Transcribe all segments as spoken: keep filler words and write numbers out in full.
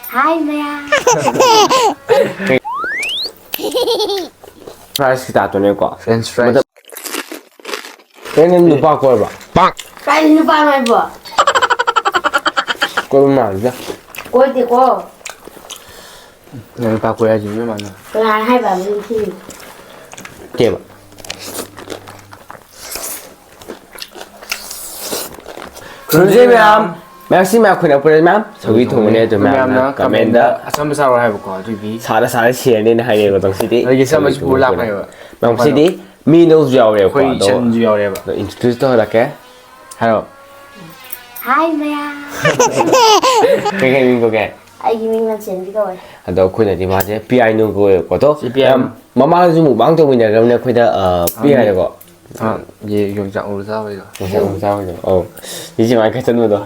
ꯍꯥꯏ ꯃꯌꯥꯝ꯫ French fries ꯀꯤ type ꯇꯅꯦꯀꯣ꯫ French fries꯫ ꯃꯇꯝ-, ꯅꯪ ꯅꯨꯄꯥ ꯀꯣꯏꯔꯕ? ꯀꯥꯏꯗ ꯅꯨꯄꯥꯅꯣ ꯍꯥꯏꯕꯣ? ꯀꯣꯏꯕ ꯃꯥꯜꯂꯤꯗ꯫ ꯀꯣꯏꯗꯦꯀꯣ꯫ ꯅꯪ ꯅꯨꯄꯥ ꯀꯣꯏ ꯍꯥꯏꯁꯤ ꯅꯣꯏ ꯃꯥꯅ꯫ ꯀꯅꯥꯅ ꯍꯥꯏꯕ? ꯃꯤ ꯊꯤ꯫ ꯀꯦꯕ꯫ ꯈꯨꯔꯨꯝꯖꯩ ꯃꯌꯥꯝ꯫ ꯃꯌꯥꯝ ꯁꯤ ꯃꯌꯥꯝ ꯈꯨꯟꯗ ꯄꯨꯔꯦ ꯃꯌꯥꯝ꯫ ꯁꯧꯒ꯭ꯔꯤ ꯊꯣꯡꯕꯅꯦ ꯑꯗꯨ ꯃꯌꯥꯝꯅ ꯃꯌꯥꯝꯅ comment ꯗ comment ꯗ ꯑꯆꯝꯕ ꯆꯥꯔꯣ ꯍꯥꯏꯕꯀꯣ, ꯑꯗꯨꯒꯤ ꯁꯥꯔ ꯁꯥꯔ ꯁꯤꯔꯅꯤꯅ ꯍꯥꯏꯔꯦꯕ ꯉꯁꯤꯗꯤ꯫ ꯑꯗꯒꯤ ꯑꯆꯝꯕꯁꯨ ꯁꯧꯒ꯭ꯔꯤ ꯄꯨꯔ ꯊꯣꯡꯕ ꯂꯥꯛꯄꯅꯦꯕ꯫ ꯄꯨꯔꯦ꯫ ꯃꯌꯥꯝ ꯉꯁꯤꯗꯤ ꯃꯤ ꯅꯧꯁꯨ ꯌꯥꯎꯔꯦꯕꯀꯣ꯫ ꯑꯩꯈꯣꯏ ꯑꯗꯣ ꯏꯆꯟꯁꯨ ꯌꯥꯎꯔꯦꯕ꯫ ꯑꯗꯣ introduce ꯇꯧꯍꯜꯂꯛꯀꯦ꯫ ꯍꯥꯏꯔꯣ꯫ ꯍꯥꯏ ꯃꯌꯥꯝ꯫ ꯀꯩ ꯀꯩ ꯃꯤꯡ ꯀꯧꯒꯦ? ꯑꯩꯒꯤ ꯃꯤꯡ ꯂꯟꯆꯦꯟꯕꯤ ꯀꯧꯋꯦ꯫ ꯑꯗꯣ ꯑꯩꯈꯣꯏꯅꯗꯤ ꯃꯥꯁꯦ ꯄꯤꯌꯥꯏꯅꯨ ꯀꯧꯋꯦꯕꯀꯣ꯫ ꯑꯗꯣ ꯁꯤ ꯄꯤꯌꯥꯏꯅꯨ꯫ ꯌꯥꯝ ꯃꯃꯥꯡꯗꯁꯨ mukbang ꯇꯧꯃꯤꯟꯅꯈ꯭ꯔꯕꯅꯦ ꯑꯩꯈꯣꯏꯗ, ꯑ, ꯄꯤ ꯑꯥ, ꯍꯥꯏꯔꯦꯀꯣ꯫ ꯑꯥ, ꯌꯦ-, ꯌꯣꯡꯆꯥꯛ ꯃꯔꯨ ꯆꯥꯕꯩꯗꯣ꯫ ꯌꯣꯡꯆꯥꯛ ꯃꯔꯨ ꯆꯥꯕꯩꯗꯣ꯫ ꯑꯧ꯫ ꯁꯤ ꯁꯨꯃꯥꯏꯅ ꯈꯟꯖꯟꯕꯗꯣ꯫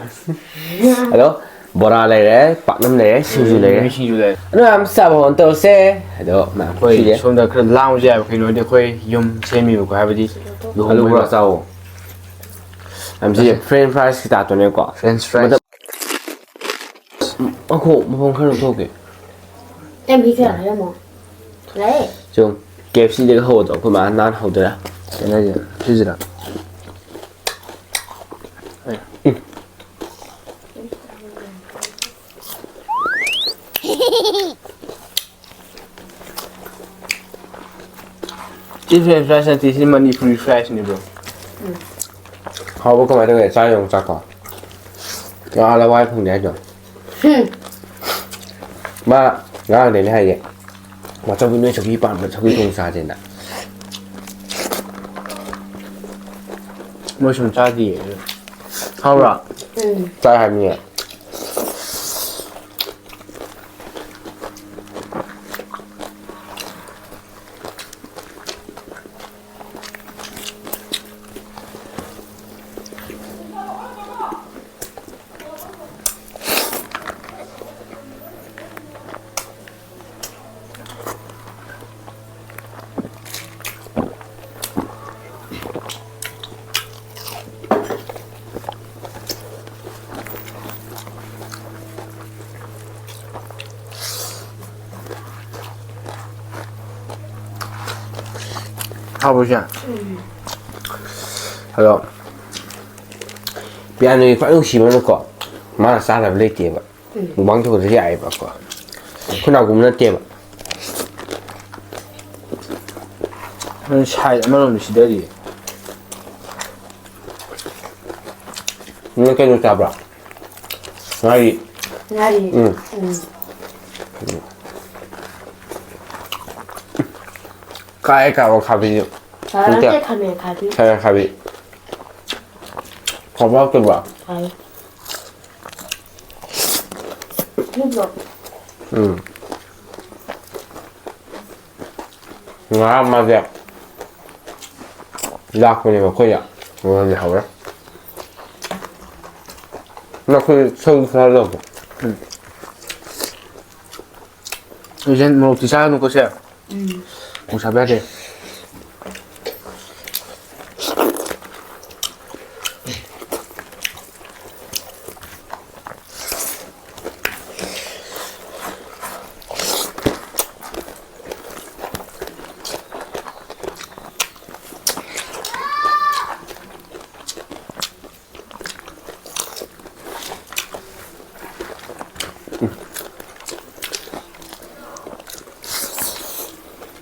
ꯑꯗꯣ ꯕꯣꯔꯥ ꯂꯩꯔꯦ, ꯄꯥꯛꯅꯝ ꯂꯩꯔꯦ, ꯁꯤꯡꯖꯨ ꯂꯩꯔꯦ꯫ ꯁꯤꯡꯖꯨ ꯂꯩꯔꯦ꯫ ꯑꯗꯣ ꯃꯌꯥꯝ ꯆꯥꯕ ꯍꯣꯟ ꯇꯧꯔꯁꯦ꯫ ꯑꯗꯣ ꯃꯌꯥꯝ ꯑꯩꯈꯣꯏ ꯁꯤꯁꯦ꯫ ꯁꯣꯝꯗ ꯈꯔ ꯂꯥꯡꯕꯁꯨ ꯌꯥꯏꯕ, ꯀꯩꯅꯣꯗꯤ ꯑꯩꯈꯣꯏ ꯌꯨꯝ ꯁꯦꯝꯃꯤꯕꯀꯣ, ꯍꯥꯏꯕꯗꯤ ꯑꯂꯨ ꯂꯨꯍꯣꯡꯕ ꯕꯣꯔꯥ ꯆꯥꯎꯋꯣ꯫ ꯃꯌꯥꯝ ꯁꯤꯁꯦ ꯐ꯭ꯔꯦꯟꯆ ꯐ꯭ꯔꯥꯏꯁꯀꯤ type ꯇꯅꯦꯀꯣ꯫ French fries. ꯃꯇꯝ-, ꯑꯈꯣ, ꯃꯐꯝ ꯈꯔ ꯂꯧꯊꯣꯛꯀꯦ꯫ ꯑꯦ, ꯃꯤ ꯈꯔ ꯍꯥꯏꯔꯝꯃꯣ꯫ ꯂꯥꯛꯑꯦ꯫ ꯁꯨꯝ K F C ꯗꯒꯤ ꯍꯧꯕꯗꯣ ꯑꯩꯈꯣꯏ ꯃꯥꯅ ꯅꯥꯟ ꯍꯧꯗꯣꯏꯔꯥ? ꯀꯩꯅꯣꯁꯦ, ꯁꯤꯁꯤꯔꯥ? ꯎꯝ꯫ ꯁꯤ French fries ꯅꯠꯇꯦ, ꯁꯤ ꯃꯅꯤꯄꯨꯔꯤ fries ꯅꯤ, bro꯫ ꯍꯥꯎꯕ ꯀꯃꯥꯏꯅ ꯇꯧꯒꯦ? ꯆꯥ ꯌꯦꯡꯉꯨ, ꯆꯥꯛꯀꯣ꯫ ꯉꯥ ꯂꯋꯥꯏ ꯐꯪꯗꯦ ꯍꯥꯏꯗꯣ꯫ ꯍꯨꯝ꯫ ꯃꯥ ꯉꯔꯥꯡꯗꯩꯅꯦ ꯍꯥꯏꯁꯦ꯫ ꯃꯆꯧꯕꯤ ꯅꯣꯏ ꯁꯧꯒ꯭ꯔꯤ ꯄꯥꯟꯕ ꯁꯧꯒ꯭ꯔꯤ ꯊꯣꯡ ꯆꯥꯁꯦꯅ꯫ ꯃꯣꯏ ꯁꯨꯝ ꯆꯥꯗꯤꯌꯦ꯫ ꯍꯥꯎꯕ꯭ꯔꯥ? ꯎꯝ꯫ ꯆꯥꯏ ꯍꯥꯏꯕꯅꯤꯅꯦ꯫ ꯍꯥꯎꯕ꯭ꯔꯣ ꯁꯦ? ꯎꯝ꯫ ꯑꯗꯣ ꯄꯤꯌꯥꯅꯣꯒꯤ ꯈ꯭ꯋꯥꯏ ꯅꯨꯡꯁꯤꯕꯅꯀꯣ, ꯃꯥꯅ ꯆꯥꯗꯕ ꯂꯩꯇꯦꯕ꯫ ꯎꯝ꯫ ꯃꯨꯛꯕꯥꯡ ꯇꯧꯕꯗ ꯌꯥꯏꯑꯕꯀꯣ꯫ ꯑꯩꯈꯣꯏ ꯅꯥꯎꯕ ꯅꯠꯇꯦꯕ꯫ ꯅꯪ ꯁꯥꯏ ꯑꯃꯔꯣꯝꯗ ꯁꯤꯗꯔꯤꯌꯦ꯫ ꯅꯪ ꯀꯩꯅꯣ ꯆꯥꯕ꯭ꯔꯥ? ꯉꯥꯔꯤ꯫ ꯉꯥꯔꯤ꯫ ꯎꯝ꯫ ꯎꯝ꯫ ꯀꯥꯏ ꯀꯥꯏꯕ ꯈꯥꯕꯤꯁꯨ꯫ ꯅꯠꯇꯦ꯫ ꯅꯠꯇꯦ, ꯈꯥꯃꯦꯟ ꯈꯥꯕꯤ꯫ ꯈꯥꯃꯦꯟ ꯈꯥꯕꯤ꯫ ꯍꯥꯎꯕ꯭ꯔꯥ ꯍꯥꯎꯇꯕ꯭ꯔꯥ? ꯍꯥꯎꯋꯦ꯫ ꯅꯠꯇ꯭ꯔꯣ? ꯎꯝ꯫ ꯉꯔꯥꯡ ꯃꯥꯁꯦ ꯂꯥꯛꯄꯅꯦꯕ ꯑꯩꯈꯣꯏꯗ꯫ ꯉꯔꯥꯡꯗꯤ ꯍꯧꯔꯦ꯫ ꯅꯈꯣꯏ ꯁꯧ ꯈꯔ ꯂꯧꯕ꯫ ꯎꯝ꯫ ꯏꯆꯟ, ꯃꯣꯔꯣꯛꯇꯤ ꯆꯥꯒꯅꯨꯀꯣ ꯁꯦ꯫ ꯎꯝ꯫ ꯃꯣꯔꯣꯛ ꯆꯥꯕ ꯌꯥꯗꯦ꯫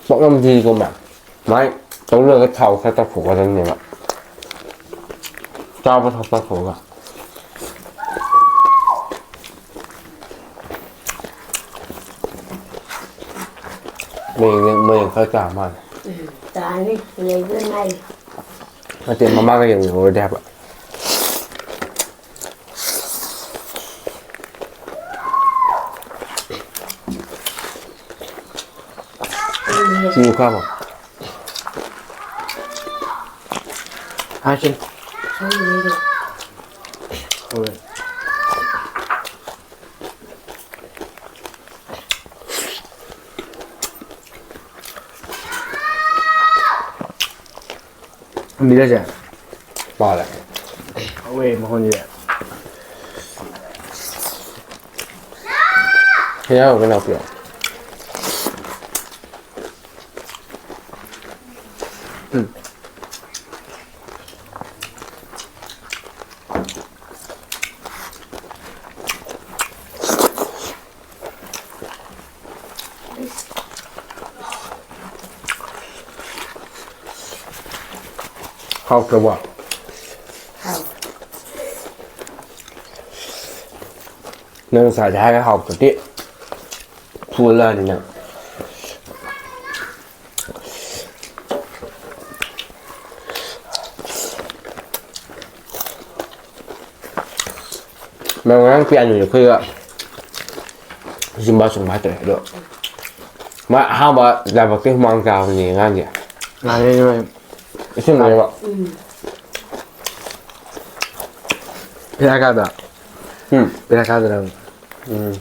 ꯄꯥꯛꯅꯝꯁꯤꯗꯤꯀꯣ ꯃꯥꯏ ꯇꯧꯔꯒ ꯊꯥꯎ ꯈꯔ ꯇꯧꯊꯣꯛꯀꯗꯕꯅꯦꯕ꯫ ꯆꯥꯕ ꯊꯛꯄ ꯊꯣꯛꯑꯒ꯫ ꯃꯌꯦꯡ, ꯃꯌꯦꯡ ꯈꯔ ꯇꯥ ꯃꯥꯜꯂꯦ꯫ ꯎꯝ, ꯇꯥꯅꯤ꯫ ꯂꯩꯕ ꯉꯥꯏ꯫ ꯅꯠꯇꯦ, ꯃꯃꯥꯒ ꯌꯦꯡꯃꯤꯟꯅꯧꯔꯗꯤ ꯍꯥꯏꯕ꯫ ꯎꯝ꯫ ꯁꯤꯡꯖꯨ ꯈꯥꯕ꯫ ꯍꯥꯏꯁꯦ꯫ ꯍꯣꯏ꯫ ꯃꯤꯔꯁꯦ꯫ ꯃꯥꯜꯂꯦ꯫ ꯍꯧꯋꯦ ꯃꯈꯣꯟꯁꯦ꯫ ꯍꯦꯟꯖꯥꯡ ꯑꯃꯨꯛꯀ ꯂꯥꯛꯄꯤꯔꯣ꯫ ꯍꯥꯎꯇ꯭ꯔꯕꯣ? ꯍꯥꯎ꯫ ꯅꯪ ꯉꯁꯥꯏꯗꯤ ꯍꯥꯏꯔꯒ ꯍꯥꯎꯇ꯭ꯔꯗꯤ ꯐꯨꯍꯜꯂꯛꯑꯅꯤ ꯅꯪ꯫ ꯃꯥ ꯉꯔꯥꯡ ꯄꯤꯌꯥꯅꯨꯁꯦ ꯑꯩꯈꯣꯏꯒ ꯖꯨꯝꯕꯥ ꯆꯣꯡꯕ ꯍꯥꯏꯇꯥꯔꯦ, ꯑꯗꯣ ꯃꯥ ꯑꯍꯥꯟꯕ ꯂꯥꯏꯕꯛꯇꯩ ꯍꯨꯃꯥꯡ ꯇꯥꯕꯅꯦ ꯑꯉꯥꯡꯁꯦ꯫ ꯃꯥꯅꯦ, ꯃꯥꯅꯦ꯫ ꯏꯁꯤꯡꯅꯦꯕ꯫ ꯎꯝ꯫ ꯄꯦꯔꯥ ꯀꯥꯗ꯫ ꯎꯝ꯫ ꯄꯦꯔꯥ ꯀꯥꯗ ꯅꯪ꯫ ꯎꯝ꯫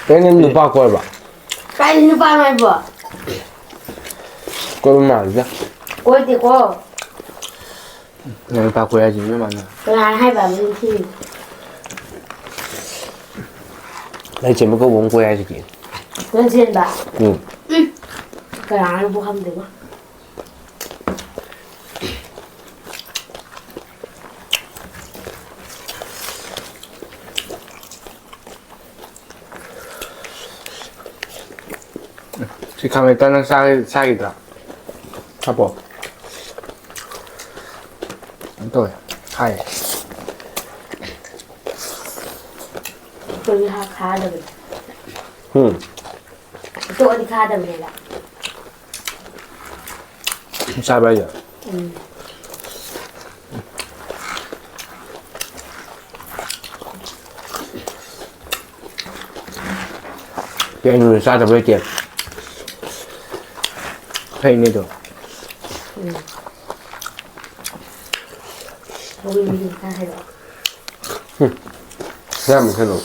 ꯀꯩꯅꯣ ꯅꯨꯄꯥ ꯀꯣꯏꯕ? ꯀꯥꯏ ꯅꯨꯄꯥꯅꯣ ꯍꯥꯏꯕꯣ? ꯀꯣꯏꯕ ꯃꯥꯜꯂꯤꯗ꯫ ꯀꯣꯏꯗꯦꯀꯣ꯫ ꯅꯪ ꯅꯨꯄꯥ ꯀꯣꯏ ꯍꯥꯏꯁꯤ ꯅꯣꯏ ꯃꯥꯅ꯫ ꯀꯅꯥꯅ ꯍꯥꯏꯕ? ꯃꯤ ꯊꯤꯔꯤꯕ꯫ ꯂꯟꯆꯦꯟꯕ ꯀꯧꯕ ꯑꯃ ꯀꯣꯏ ꯍꯥꯏꯁꯤꯗꯤ꯫ ꯂꯟꯆꯦꯟꯕ? ꯎꯝ꯫ ꯎꯝ꯫ ꯀꯅꯥꯅꯕꯨ ꯈꯪꯗꯣꯏꯕ? ꯁꯤ ꯈꯥꯃꯦꯟ ꯇꯟ ꯅꯪ ꯆꯥꯒꯤ-, ꯆꯥꯈꯤꯗ꯭ꯔꯥ? ꯍꯥꯞꯄꯣ꯫ ꯀꯩꯅꯣ ꯇꯧꯋꯦ꯫ ꯈꯥꯏꯌꯦ꯫ ꯑꯩꯈꯣꯏꯗꯤ ꯍꯥ-, ꯈꯥꯗꯕꯅꯦ꯫ ꯎꯝ꯫ ꯇꯣꯛꯑꯗꯤ ꯈꯥꯗꯕꯅꯦꯕ꯫ ꯆꯥꯕ꯭ꯔꯥ ꯍꯥꯏꯁꯦ? ꯎꯝ꯫ ꯀꯩꯅꯣ ꯆꯥꯗꯕ ꯂꯩꯇꯦ꯫ ꯐꯩꯅꯦ ꯑꯗꯣ꯫ ꯎꯝ꯫ ꯁꯧꯒ꯭ꯔꯤ ꯃꯍꯤ ꯈꯔ ꯍꯩꯔꯛꯑꯣ꯫ ꯌꯥꯝ ꯀꯩꯅꯣ꯫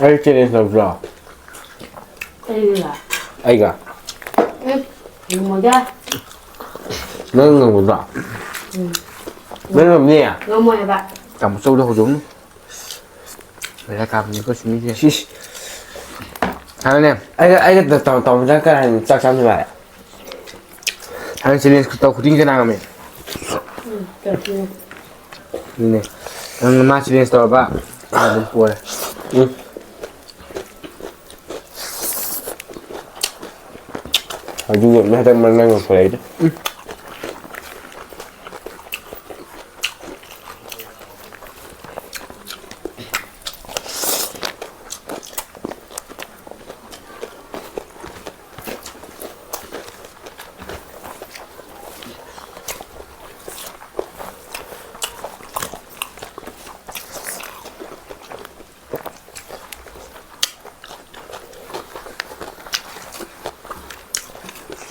ꯑꯩ challenge ꯇꯧꯁꯤꯔꯣ? ꯑꯩꯒ? ꯑꯩꯒ? ꯎꯝ, ꯉꯝꯃꯣꯏꯗ꯫ ꯅꯪ ꯉꯝꯒꯗ꯭ꯔꯣ? ꯎꯝ꯫ ꯅꯪ ꯉꯝꯅꯤ? ꯉꯝꯃꯣꯏ ꯍꯥꯏꯕ꯫ ꯇꯥꯃꯣ ꯆꯧꯗꯣ ꯍꯧꯗꯣꯛꯎꯅꯨ꯫ ꯕꯦꯔꯥ ꯀꯥꯕꯅꯤꯀꯣ ꯁꯤꯃꯤꯁꯦ꯫ ꯁꯤꯁ꯫ ꯍꯥꯏꯔꯅꯦ, ꯑꯩꯒ, ꯑꯩꯒ ꯇ-, ꯇ-, ꯇꯧꯔꯝꯗꯅ ꯀꯅꯥ ꯍꯦꯟꯅ ꯆꯥꯛ ꯆꯥꯕ ꯅꯨꯡꯉꯥꯏ? ꯍꯥꯏꯔ challenge ꯇꯧ ꯈꯨꯗꯤꯡꯒꯤ ꯀꯅꯥ ꯉꯝꯃꯤ? ꯎꯝ, ꯇꯧꯔꯛꯈꯤꯅꯤ꯫ ꯑꯗꯨꯅꯦ꯫ ꯅꯪ ꯃꯥ challenge ꯇꯧꯔꯕ? ꯃꯥ ꯑꯗꯨꯝ ꯄꯣꯔꯦ꯫ ꯎꯝ꯫ ꯑꯗꯨꯒ ꯍꯟꯗꯛ ꯃꯔꯛ ꯅꯪ ꯉꯝꯈꯠꯂꯛꯏꯗꯣ꯫ ꯎꯝ꯫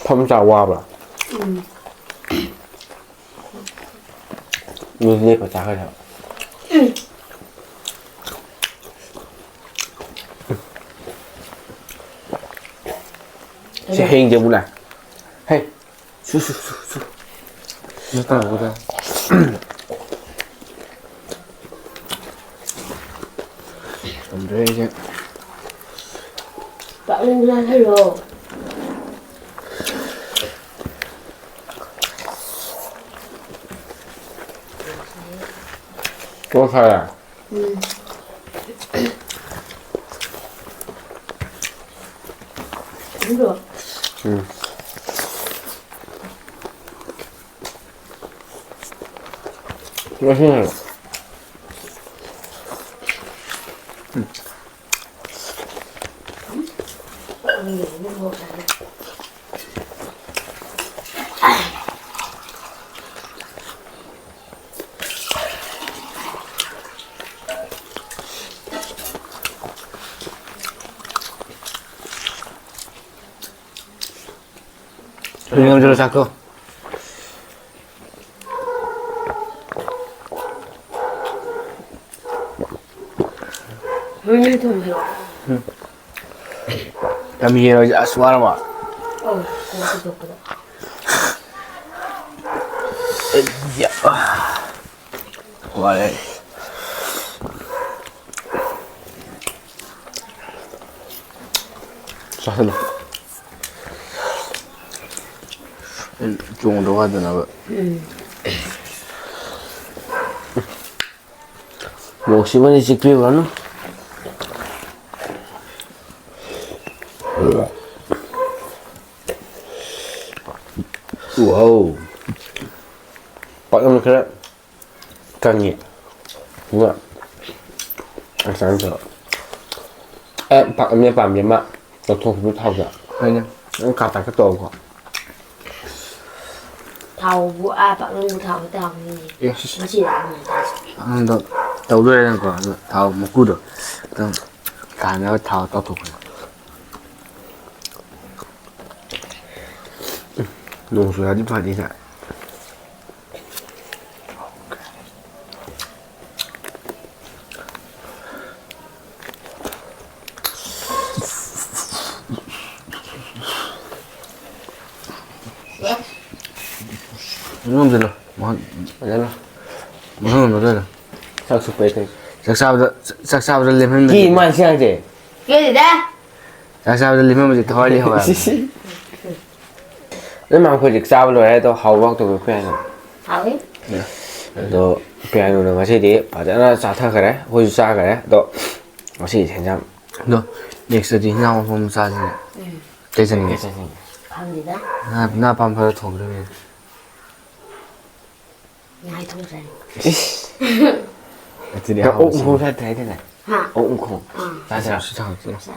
ꯐꯝ ꯆꯥ ꯋꯥꯕ꯭ꯔꯥ? ꯎꯝ꯫ ꯃꯤ ꯂꯦꯞꯄ ꯆꯥꯈ꯭ꯔꯦ ꯍꯥꯏꯕ꯫ ꯁꯤ ꯍꯌꯦꯡꯗꯤ ꯑꯃꯨꯛ ꯂꯥꯛ꯫ ꯍꯩ, ꯁꯨ, ꯁꯨ, ꯁꯨ, ꯁꯨ꯫ ꯁꯤ ꯇꯧꯔꯒ꯫ ꯉꯝꯗ꯭ꯔꯦ ꯑꯩꯁꯦ꯫ ꯄꯥꯛꯅꯝ ꯆꯥꯁꯜꯂꯣ꯫ ꯇꯣꯛꯈ꯭ꯔꯦ꯫ ꯎꯝ꯫ ꯑꯗꯨꯗꯣ꯫ ꯎꯝ꯫ ꯉꯁꯤꯅꯦ꯫ ꯉꯝꯖꯔꯣ ꯆꯥꯛꯇꯣ꯫ ꯃꯃꯤꯡ ꯊꯣꯟꯕꯤꯔꯣ꯫ ꯂꯝ ꯌꯦꯡꯉꯣꯏꯁꯦ ꯑꯁ ꯋꯥꯔꯕ? ꯑꯧ, ꯀꯩꯅꯣ ꯇꯧꯊꯣꯛꯄꯗ꯫ ꯑꯩꯌꯥ꯫ ꯋꯥꯔꯦ꯫ ꯆꯥꯁꯜꯂꯨ꯫ ꯑꯩ ꯆꯣꯡꯗ ꯋꯥꯗꯅꯕ꯫ ꯎꯝ꯫ ꯃꯣꯔꯣꯛꯁꯤꯃꯗꯤ ꯆꯤꯛꯄꯤꯔꯨꯔꯅꯨ꯫ ꯋꯥꯎ꯫ ꯄꯥꯛꯅꯝ ꯈꯔ ꯀꯪꯉꯤ꯫ ꯑꯗꯨꯒ ꯑꯆꯥꯔ ꯇꯧꯔ꯫ ꯑꯦ, ꯄꯥꯛꯅꯝꯅꯦ ꯄꯥꯝꯃꯤ ꯑꯃ ꯂꯧꯊꯣꯛꯈꯤꯕ ꯊꯥꯎꯗ꯫ ꯍꯣꯏꯅꯦ꯫ ꯅꯪ ꯀꯥ ꯇꯥꯛꯀ ꯇꯧꯀꯣ꯫ ꯊꯥꯎꯕꯨ ꯑꯥ ꯄꯥꯛꯅꯝꯕꯨ ꯊꯥꯎ ꯈꯛꯇ ꯍꯥꯎꯅꯤꯡꯉꯤ꯫ ꯑꯦ, ꯁꯤ, ꯁꯤ꯫ ꯉꯁꯤ ꯂꯥꯛꯑꯝꯃꯦ꯫ ꯄꯥꯛꯅꯝꯗꯣ ꯇꯧꯗꯣꯔꯦꯅꯀꯣ꯫ ꯑꯗꯣ ꯊꯥꯎ ꯃꯀꯨꯗꯣ ꯑꯗꯨꯝ ꯀꯥꯅꯕ ꯊꯥꯎ ꯇꯧꯊꯣꯛꯄꯅꯦ꯫ ꯅꯣꯡ ꯆꯨꯔꯛꯑꯗꯤ ꯐꯅꯤꯗ꯫ ꯉꯝꯗꯅ ꯃꯍꯥꯛ ꯐꯖꯅ ꯃꯍꯥꯛ ꯉꯝꯗꯅ ꯆꯥꯛ ꯁꯨꯞꯄꯩ ꯀꯩ ꯆꯥꯛ ꯆꯥꯕꯗ, ꯆꯥꯛ ꯆꯥꯕꯗ ꯂꯦꯝꯍꯟꯕ ꯀꯤ ꯃꯥꯏ ꯁꯤ ꯍꯥꯏꯁꯦ꯫ ꯀꯦꯖꯤꯗ ꯆꯥꯛ ꯆꯥꯕꯗ ꯂꯦꯝꯍꯟꯕꯁꯦ ꯊꯋꯥꯏ ꯂꯩꯍꯧ ꯍꯥꯏꯕꯅꯤ꯫ ꯁꯤꯁꯤ꯫ ꯑꯗꯨꯝ ꯍꯧꯖꯤꯛ ꯆꯥꯕ ꯂꯣꯏꯔꯦ, ꯑꯗꯣ ꯍꯥꯎꯕ ꯍꯥꯎꯇꯕ ꯀꯩ ꯍꯥꯏꯅꯣ? ꯍꯥꯎꯏ꯫ ꯑꯗꯣ ꯄꯤꯌꯥꯅꯨꯅ ꯉꯁꯤꯗꯤ ꯐꯖꯅ ꯆꯥꯊꯈꯔꯦ, ꯑꯩꯈꯣꯏꯁꯨ ꯆꯥꯈꯔꯦ꯫ ꯑꯗꯣ ꯉꯁꯤꯒꯤ ꯍꯦꯟꯖꯥꯡ ꯑꯗꯣ next ꯇꯗꯤ ꯍꯦꯟꯖꯥꯡ ꯑꯍꯥꯎꯕ ꯑꯃ ꯆꯥꯁꯤꯅꯦ꯫ ꯎꯝ꯫ ꯀꯩ ꯆꯥꯅꯤꯡꯒꯦ? ꯈꯪꯗꯦꯗ꯫ ꯅꯪ, ꯅꯪ ꯑꯄꯥꯝꯕ ꯈꯔ ꯊꯣꯡꯗꯣꯏꯅꯦ꯫ ꯉꯥꯏ ꯊꯣꯡ ꯆꯥꯅꯤꯡꯉꯤ꯫ ꯏꯁ꯫ ꯑꯗꯨꯗꯤ ꯅꯪ ꯑꯣꯛ ꯑꯍꯥꯎꯕ ꯃꯈꯣꯡ ꯆꯥꯅꯤꯡꯉꯤ꯫ ꯆꯥꯗ꯭ꯔꯤ ꯍꯥꯏꯗꯥꯏꯅꯦ? ꯍꯥ? ꯑꯣꯛ ꯃꯈꯣꯡ꯫ ꯑꯥ꯫ ꯆꯥꯁꯤꯔꯣ? ꯆꯥꯁꯤ, ꯆꯥꯁꯤ꯫ ꯆꯥꯁꯤ꯫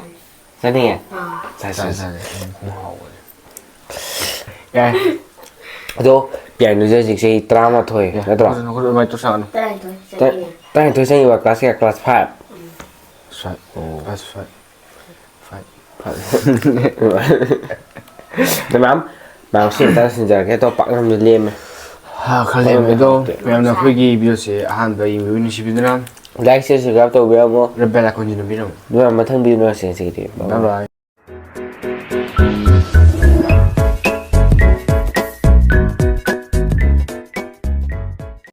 ꯆꯥꯅꯤꯡꯉꯦ? ꯑꯥ꯫ ꯆꯥꯁꯤ, ꯆꯥꯁꯤ, ꯆꯥꯁꯤ꯫ ꯆꯥꯁꯤ꯫ ꯎꯝ, ꯍꯥꯎꯕꯅꯦ꯫ ꯌꯥꯏ꯫ ꯑꯗꯣ ꯄꯤꯌꯥꯅꯨꯁꯦ ꯍꯧꯖꯤꯛ ꯆꯍꯤ ꯇꯔꯥꯃꯥꯊꯣꯏ ꯌꯥꯏ꯫ ꯅꯠꯇ꯭ꯔꯣ? ꯑꯗꯨ ꯅꯈꯨꯠ ꯑꯗꯨꯃꯥꯏꯅ ꯇꯧꯁꯜꯂꯛꯀꯅꯨ꯫ ꯇꯔꯥꯅꯤꯊꯣꯏ ꯇꯔꯥ-, ꯆꯪꯉꯛꯏꯅꯦ꯫ ꯇꯔꯥꯅꯤꯊꯣꯏ ꯆꯪꯉꯤꯕ class ꯀꯌꯥ? Class five? ꯎꯝ꯫ Class five꯫ ꯑꯣ꯫ Class five꯫ Five꯫ ꯅꯣꯏ ꯃꯌꯥꯝ ꯃꯌꯥꯝ ꯁꯤ ꯑꯝꯇꯪ ꯁꯤꯟꯖꯔꯒꯦ, ꯑꯇꯣꯞꯄ ꯄꯥꯛꯅꯝꯁꯨ ꯂꯦꯝꯃꯦ꯫ ꯈꯜꯂꯦ ꯑꯗꯣ, ꯃꯌꯥꯝꯅ ꯑꯩꯈꯣꯏꯒꯤ ꯚꯤꯗꯤꯑꯣꯁꯦ ꯑꯍꯥꯟꯕ ꯌꯦꯡꯕꯤꯕ ꯅꯨꯡꯁꯤꯕꯤꯗꯨꯅ Like, share, subscribe ꯇꯧꯕꯤꯔꯝꯃꯣ꯫ ꯕꯦꯜ ꯑꯥꯏꯀꯣꯟꯁꯤ ꯅꯝꯕꯤꯔꯝꯃꯣ꯫ ꯑꯗꯨꯒ ꯃꯊꯪ ꯚꯤꯗꯤꯑꯣ ꯅꯨꯡꯉꯥꯏꯁꯦ ꯉꯁꯤꯒꯤꯗꯤ꯫ Bye bye.